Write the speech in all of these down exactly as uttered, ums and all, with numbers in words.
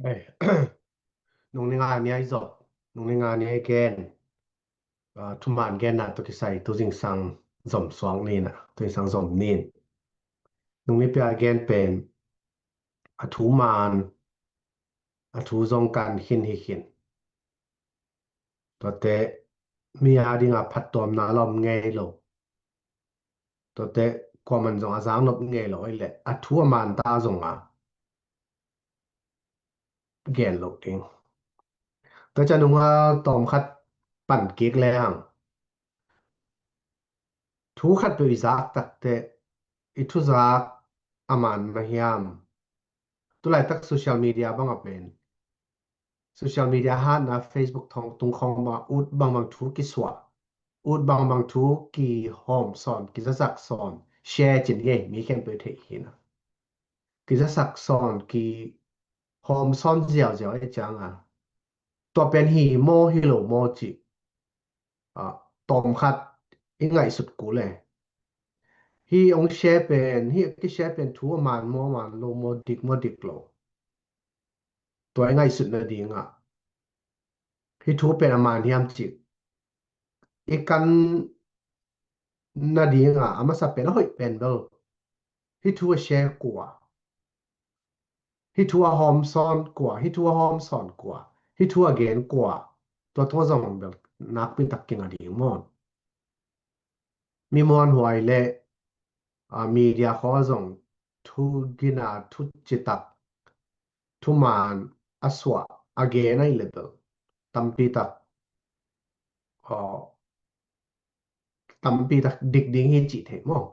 Ei, nung ni nga ni ai zop, nung ni nga ni ai gen, ah, thuman genna tawh kisai tu zingsang zom suak ni na, tu zingsang zom ni. Nung ni pia gen pen, a thuman, a thu zong kan khin hi khin. Tuate mi a dinga phattuamna la om ngei lo. Tuate kuaman zong a zak nop ngei lo ei leh a thu a man ta zong a gen lo ding. Tua ciang nunga tawm khat pan kik le hang. Thu khat peuh i zak takte i thu zak a man mah hiam? Tulaitak social media bang a pen. Social media hatna Facebook thong tung khawng bang a ut bangbang thu kisuah. Ut bangbang thu kihawm sawn, kizasak sawn, share cin ngei mi khempeuh theih hi na. Kizasak sawn, kihawm sawn ziauziau ei cianga. Tua pen hi maw, hi lo maw cih. Ah, tawm khat i ngaihsut kul e. Hi ong share pen, hi ki share pen thu a man maw, a man lo maw, dik maw, dik lo. Tua i ngaihsutna dingah hi thu pen a man hiam cih i kan na dingah a masa pen a hoih pen bel hi thu a share kua, hi thu a hawm sawn kua, hi thu a hawm sawn kua, hi thu a gen kua, tua thu a zong bel nakpi tak kinga ding maw? Mi muanhuai le, ah, media khaw zong thu gina, thu citak, thuman a suah, a gen ai le bel tampi tak, ah, tampi tak dik ding hi cih thei maw?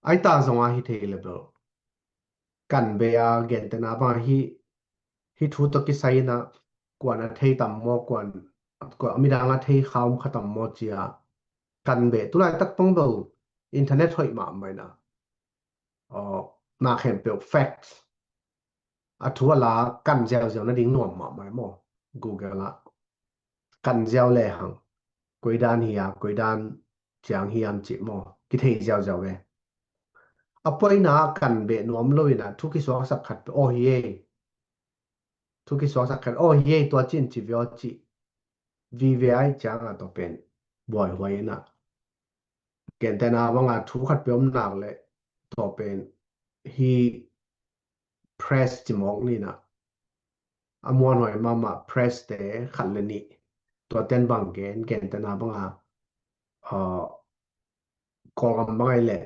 Ai ta zong a hi thei le bel kan be a gentena bang hi, hi thu tawh kisai ina kuan a thei tam maw, kuan, kuan midang a thei kha om kha tam maw cia kan be. Tulaitak pang bel internet hoih mahmah ina, aw, na khempeuh facts, a thu a la kan ziauziau nading nuam mahmah maw? Google ah kan ziau le hang, koidan hi a, koidan ciang hiam cih maw, kithei ziauziau ve. A poina kan beh nuam lo ina thu kisuaksak khat pe aw hi ei. Thu kisuaksak khat aw hi ei, tua cin ci ve aw cih vive ai cianga tua pen buaihuai ina. Gentena banga thu khat pe om nak le tua pen hi press cimawk nina. A muanhuai mahmah press te khat le nih. Tua ten bang gen, gentena banga, ah, Kawlgam bang ai le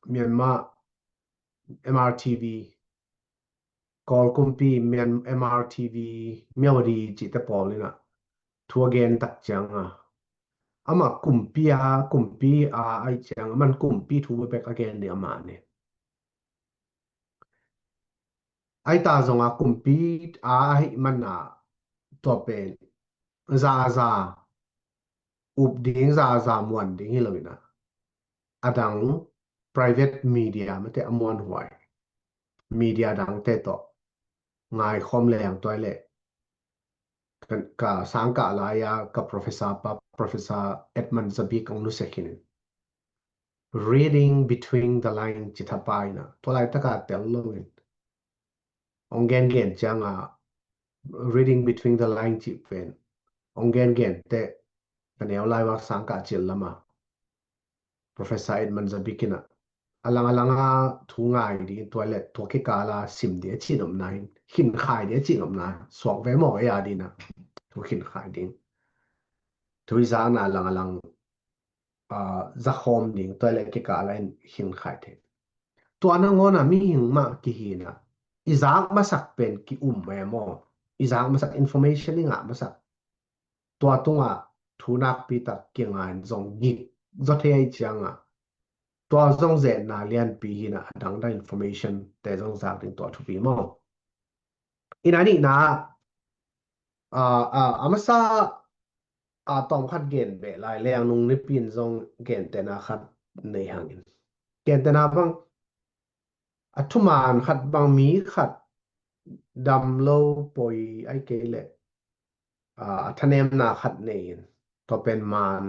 Myanmar M R T V, Kawl kumpi Myan-, M R T V, Myawaddy cihte pawl ina thu a gen tak cianga. Amah kumpi a, kumpi a ai cianga, man kumpi thu bek a gen ding amah ni. Ai ta zonga kumpi a ahi mana tua pen zaza up ding, zaza muan ding hi lo ina. A dang private media mate a muanhuai media dangte tawh ngaikhawm leng tua le ka, ka sangkah lai-a ka professor pa, Professor Edmund Zabik ang nusia khin in. Reading between the line ci thapai na. Tua laitaka tel lo in. Ong gen gen cianga reading between the line ci pen. Ong gen gen te ka neu lai vak sangkah cil lama. Professor Edmund Zabik ina. Alang alanga thu ngai ding tua le tua kikala sim ding a cin om na hin. Khin khai ding a cin om na. Suak ve mawk a ya ding na. Thu khin khai ding. Thu i zang na alang alang, ah, zakhawm ding tua le kikala in khin khai thei. Tua nangawna mihing mah kihina. I zak masak pen ki um e maw. I zak masak information i ngah masak. Tua tunga thu nakpi tak kingain zong gik zaw thei ai cianga. Tua zong zetna lianpi hina a dangdang information te zong zak ding tua thupi maw? Ina nihna, ah, ah, a masa, ah, tawm khat gen beh lai leng nung nipi in zong gentena khat nei hangin. Gentena bang a thuman khat bang mi khat dam lo poi ai kei le, ah, a thanemna khat nei in tua pen man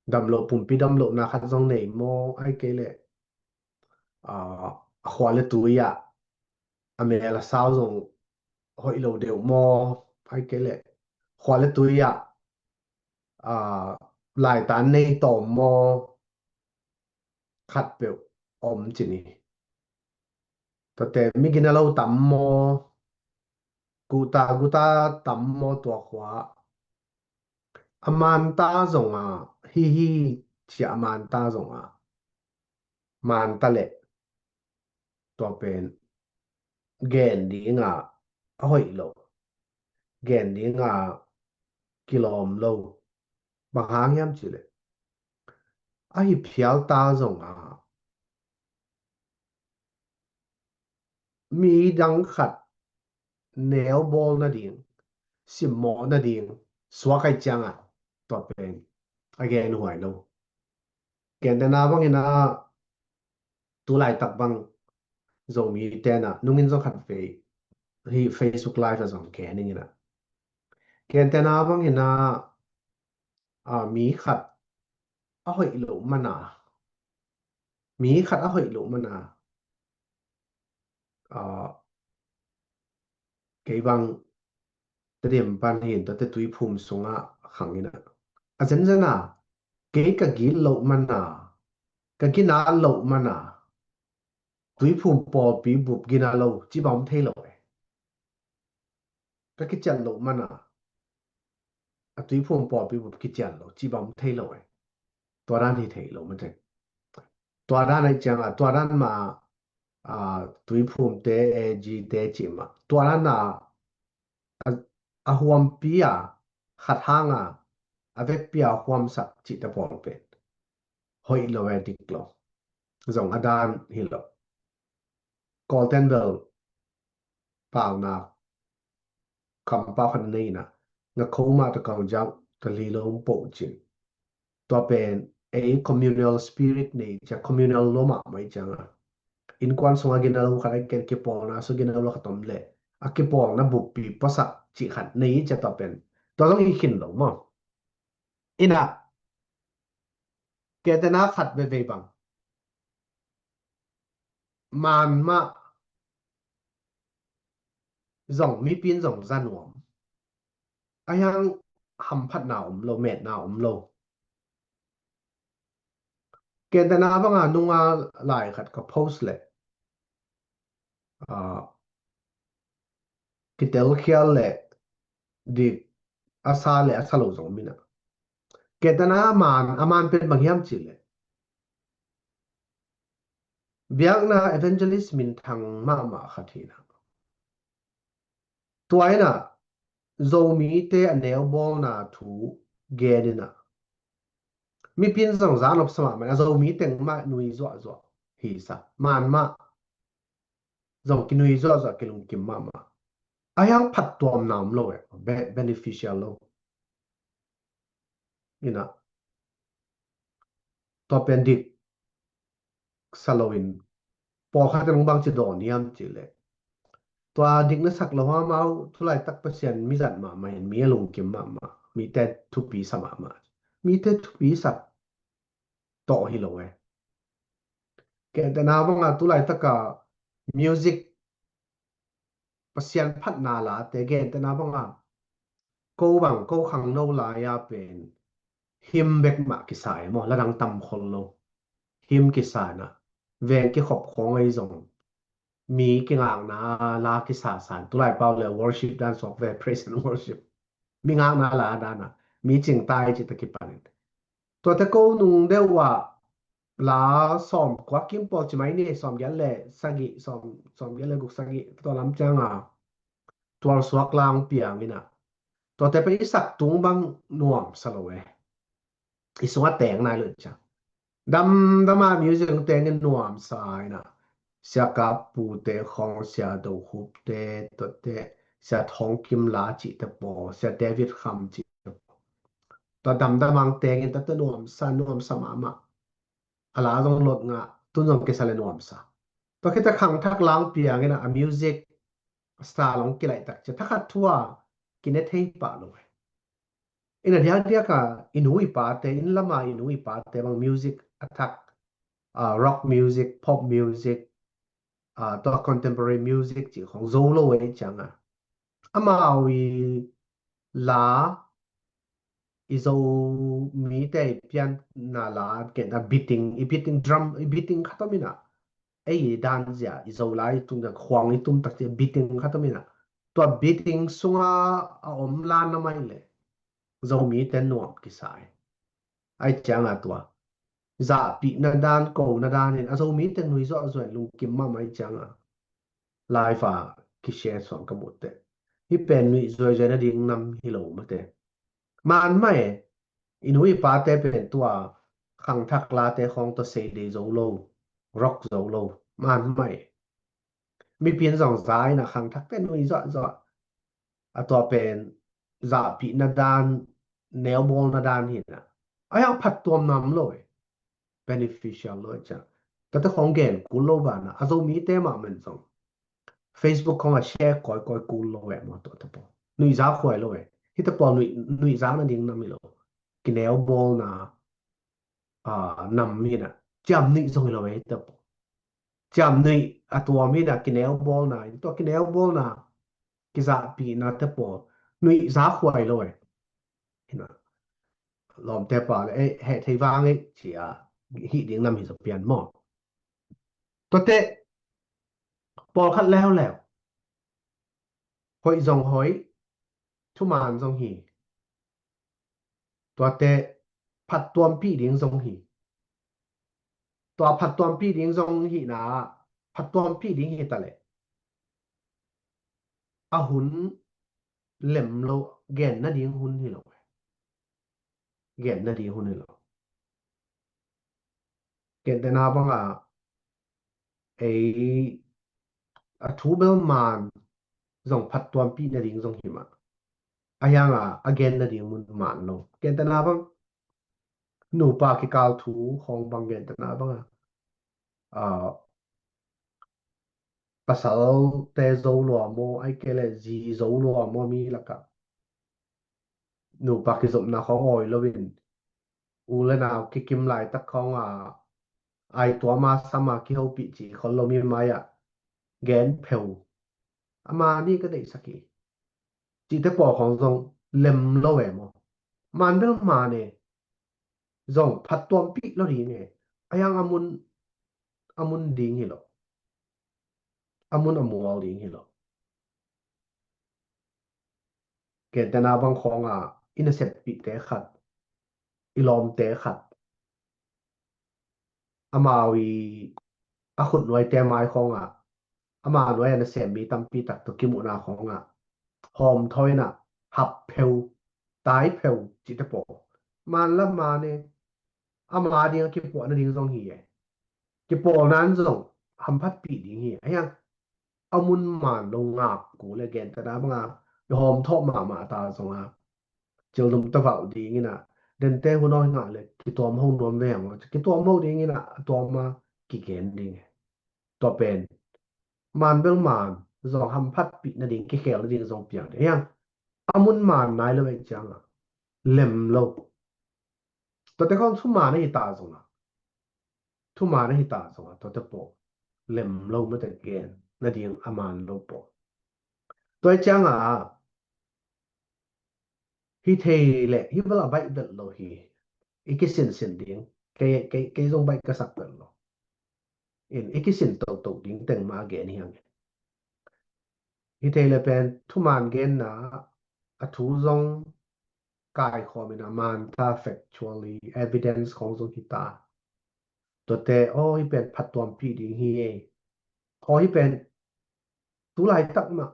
dam lo, pumpi dam lo na khat zong nei maw ai kei le, a, a khua le tui ah a mel a sau zong hoih lo deuh maw, ahih kei leh khua le tui ah a, laitan nei tawm maw, khat peuh om ci ni. Tuate mi gina lo tam maw, kuta guta tam maw, tua khua a manta zong a, hi hi, cia a manta zong a, manta leh tua pen gen dinga a hoih lo, gen dinga kilawm lo. Bang hang hiam cih leh a hi phial ta zong a, mi dang khat neu bawl nading, simmawh nading suak ahih ciangah tua pen a gen huai lo. Gentehna bangin a, tu laitak bang Zomi ten a, nungin zong khat vei hi Facebook Live a zong gen ning in a, gentehna bangin a, a, mi khat a hoih loh man a, mi khat a hoih loh man a, a, kei bang Tedim pan hin, tuate Tuiphum sungah khang in a, a zenzen a, kei ka gin loh man a, ka gina loh man a, Tuiphum pawlpi bup gina lo cih bang om thei lo e. Ka kician loh man a, a Tuiphum pawlpi bup kician lo cih bang om thei lo e. Tua dan hi thei lo mate. Tua dan ahih ciangah, tua dan mah, a, Tuiphumte, A G te cih mah, tua dan a, a, a huampi a, khat hang a, a vekpi a huamsak cihte pawl pen hoih lo e, dik lo. Zong a dan hi lo. Kawlten bel paunak kampau khat nei in a, nga kho mah ta kang jauh ta li lo poh cin. Tua pen ei communal spirit nei cia, communal lo mahmah i ciang a, innkuan sung a gina lo khat a ken kipawlna sung gina lo khat om leh a kipawlna buppi puasak cih khat nei i cia, tua pen tua zong i khin lo maw? In a, gentehna khat veivei bang, man mah zong mipi in zong za nuam, a hiang hamphatna om lo, metna om lo. Gentehna banga nunga lai khat ka post leh, a, kitelkhial leh dik a sa leh a sa lo zong om in a. Gentehna a man, a man pen bang hiam cih leh, biakna evangelist minthang mahmah khat hi in a, tua in a Zomite a neu bawlna thu gen in a, mipi in zong za nopsa mahmah in a, Zomi teng mah nui zuahzuah hi sa, man mah zong kinui zuahzuah, kilungkim mahmah. A hiang phattuamna om lo e, be-, beneficial lo. In a, tua pen dik sa loin, pawlkhat in hong bang ci dawn hiam cih leh, tua dik na sak lo hang, amau tu laitak Pasian mizat mahmah in, mi a lungkim mahmah, mite thupi sa mahmah, mite thupi sak tawh hi lo e. Gentehna banga tu laitaka music, Pasian phatna late, gentehna banga ko bang, ko khangno lai-a pen hymn bek mah kisa e maw, la dang tam khol lo. Hymn kisa in a, veng kikhop khawng ahi zong, mi kingakna la kisa san, tu lai pau leh worship dan suak ve, praise and worship. Mi ngakna la dan a, mi cingtai cih ta kipan in. Tuate ko nung deuh ah la sawm kua kim pawl ci mai ni, sawm giat leh sagih, sawm, sawm giat leh guk, sagih, tua lam ciang a tualsuak la hong piang in a, tuate pen i sak tung bang nuamsa lo e. I sungah teng nai lo ciang, damdam a music hong teng in nuamsa in a, Sia Kap Pu te khawng, Sia Do Khup te, tuate, Sia Thawng Kim la cihte pawl, Sia David Kham cihte pawl, tua damdam a hong teng in tuate nuamsa, nuamsa mahmah. A la zong lot ngah, tun zong kisa leh nuamsa. Tua khit teh khangthak la hong piang in a, a music a style hong kilaih tak ciang, thakhat thu a kine thei pah lo e. In a diakdiak a i nu i pate, inn lam a i nu i pate bang music a thak rock music, pop music, tua contemporary music cih khong zo lo ei cianga, amau i la, i Zomite i pianna la, kena beating, i beating drum, i beating khat om ina, ei i dan zia, i Zolai i tung dan khuang i tum tak zia beating khat om ina, tua beating sunga a om la na mai le Zomite nuam kisai. Ai cianga tua zahpihna dan, kona dan in a Zomite nui zuahzuah lungkim mahmah ai cianga live a kisia suang ka mutte. Hi pen nui zuaizuai nading nam hi lo mate. Man mai i nu i pate pen tua khangthak late khong tua seidei zo lo, rock zo lo. Man mai mipi in zong zaina khangthak pen nui zuahzuah. A tua pen zahpihna dan, neubawlna dan hina. A yang phattuam nam lo e. Beneficial lo e cia. Tate khong gen kul lo bana a Zomite mah men zong Facebook khong a share kawikawi kul lo e maw tua te pawl. Nuihza khuai lo e. Hite pawl nuih, nuihza nading nam hi lo. Kineubawlna nam hina. Ciam nuih zong hi lo e hite pawl. Ciam nuih a tuam hina, kineubawlna. Tua kineubawlna, kizahpihna te pawl nuihza khuai lo e. Hina. Lawmte pa le, eh, heh thei vang eh, cia hih ding nam hi zaw pian maw. Tuate pawlkhat leuleu hoih zong hoih, thuman zong hi. Tuate phattuampih ding zong hi. Tua phattuampih ding zong hihna, phattuampih ding hi ta le a hun lem lo, gen nading hun hi lo. Gen nading hun hi lo. Gentehna banga ei a thu bel man zong phattuampih nading zong hi mah. A hianga a gen nading mun man lo. Gentehna bang nupa kikal thu khong bang gentehna banga pasalte zo lua maw, ai kei le zi zo lua maw, mi laka nupa kizopna khong awi loin u le nau kikim laitak khonga ai tuama sama kihopih cih khol lo mi mai-ah gen pheu. Ama ni ka deihsak hi. Cihte pawl khong zong lem lo e maw. Man bel man e. Zong phattuampih lo ding e. A yang a mun, a mun ding hi lo. A mun a mual ding hi lo. Gentehna bang khonga i naseppihte khat, i lawmte khat, amau i a khutnuaite mai khonga ama nuai a nasem mi tampi tak tawh kimuhna khonga hawmthaw ina hap pheu, tai pheu cihte pawl. Man la man e. Ama dinga kipuahna ding zong hi e. Kipawlna in zong hamphatpih ding hi e. A hiang a mun man lo ngak ku le gentehna banga i hawmthawh mahmah ta zonga cildum tavalh dingina dente hun aw hi ngah le kituam ho nuam ve hang. Kituam ho dingina a tuama kigen ding e. Tua pen man bel man zong hamphatpih nading, kikhel nading zong piang ding. Hiang a mun man nai lo veng cianga lem lo. Tuate khong thuman ahi ta zonga, thuman ahi ta zonga tuate pawl lem lo mate gen nading a man lo pawl. Tua cianga hi thei le hi vala baih belh lo hi. I kisinsin ding, kei, kei, kei zong baih ka sak belh lo. In i kisin tohtoh ding teng ma gen hiang. Hi thei le pen thuman genna a thu zong kaikhawm in a man ta, factually evidence khong zong hi ta. Tuate aw hi pen phattuampih ding hi ei. Aw hi pen tulaitak mah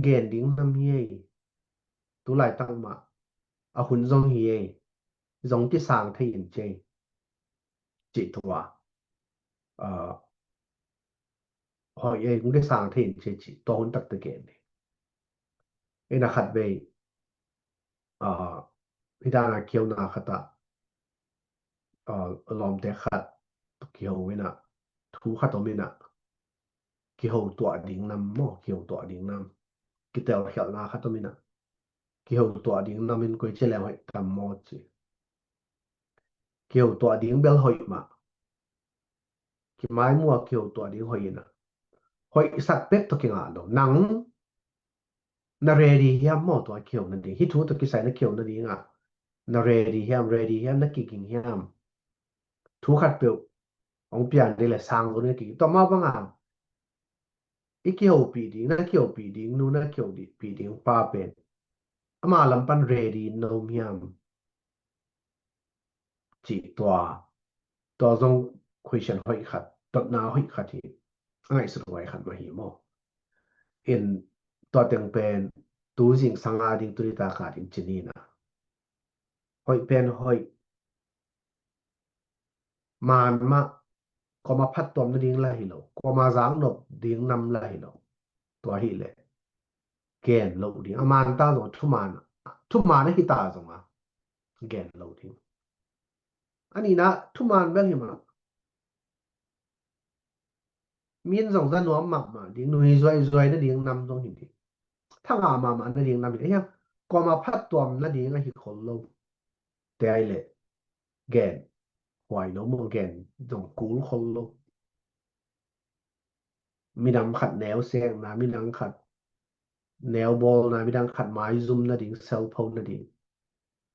gen ding nam hi ei. Tulaitak mah a hun zong hi ei. Zong kisang thei in cei. Cih tua hoih ei, hong kisang thei in cei cih tua hun takte gen hi. Ina khat vei hi dana kiona khatah lawmte khat kiho ina thu khat om ina kiho tuah ding nam maw, kiho tuah ding nam, kitelkhialhna khat om ina kiho tuah ding nam in koi ci leng hoih tam maw ci. Kiho tuah ding bel hoih mah. kimaimu a kiho tuah ding hoih in a, hoihsak pek tawh kingah lo. Nang na ready hiam maw tua kiho nading? Hih thu tawh kisai na kiho nading ah na ready hiam, ready hiam, na kiging hiam? Thu khatpeuh hong pian ding le sang lo ding na kiging. Tua mah bang a i kihopih ding, na kihopih ding nu, na kihopih ding pa pen ama lam pan ready na om hiam? Cih tua, tua zong question hoih khat, dotna hoih khat hi. A ngaihsut huai khat mah hi maw? In tua teng pen tu zingsang a ding, tu nitak a ding ci ni na. Hoih pen hoih. Maan mah, kuama phattuam nading lah hi lo, kuama zaknop ding nam lah hi lo. Tua hi leh gen lo ding. A maan ta zong thumaan, thumaan a hi ta zong a gen lo ding. A nihna thumaan bel hi mah. Min zong za nuam mahmah ding, nui zuaizuai nading nam zong hi ding. Thangah mahmah nading nam hi ding. Hiam, kuama phattuam nading a hi khol lo. Te ai leh gen huai lo maw, gen zong kul khol lo. Minam khat neu sekna, minam khat neu bawlna, minam khat maizum nading, selpho nading,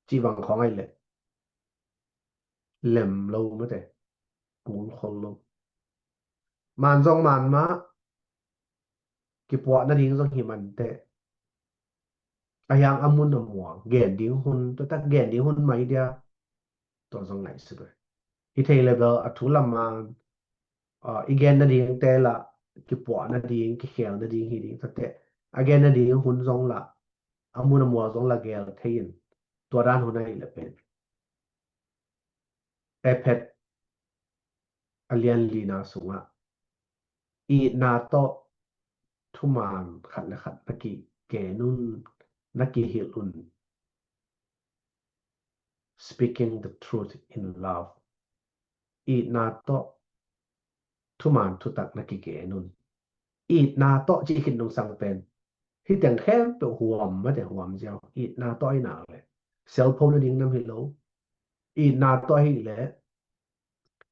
cih bang khawng ai leh lem lo mate, kul khol lo. Maan zong maan mah, kipuah nading zong hi mante. A hiang a mun a muang, gen ding hun, tua tak gen ding hun mai dia, tua zong ngaihsut uh. Hi thei le bel a thu lam a, ah, i gen nading te lah kipuah nading, kikhel nading hi ding, tua te a gen nading hun zong lah, a mun a muang zong lah gel thei in, tua dan hun a hi le pen. Ephet a lian lina sungah itna tawh thumaan khat le khat na kigen un, na kihilh un. Speaking the truth in love. Itna tawh thumaan thutak na kigen un. Itna tawh cih khit nungsang pen hih teng khempeuh huam mate, huam ziau. Itna tawh ahih nak leh selpho nading nam hi lo. Itna tawh ahih leh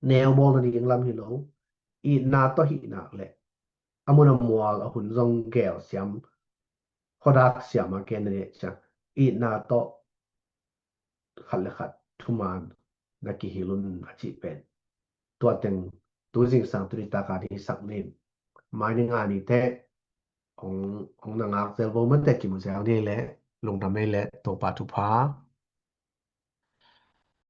neu bawl nading lam hi lo. Itna tawh ahih nak leh a mun a mual a hun zong gel siam, khuadak siam a gen nading ciang, itna tawh khat le khat thumaan na kihilh un a cih pen, tua teng tu zingsang tu nitak a ding hisak ni. Mai ni nga ni teh hong, hong na ngak zel bo mate, kimu zel ni leh lungdam ei leh Topa thupha.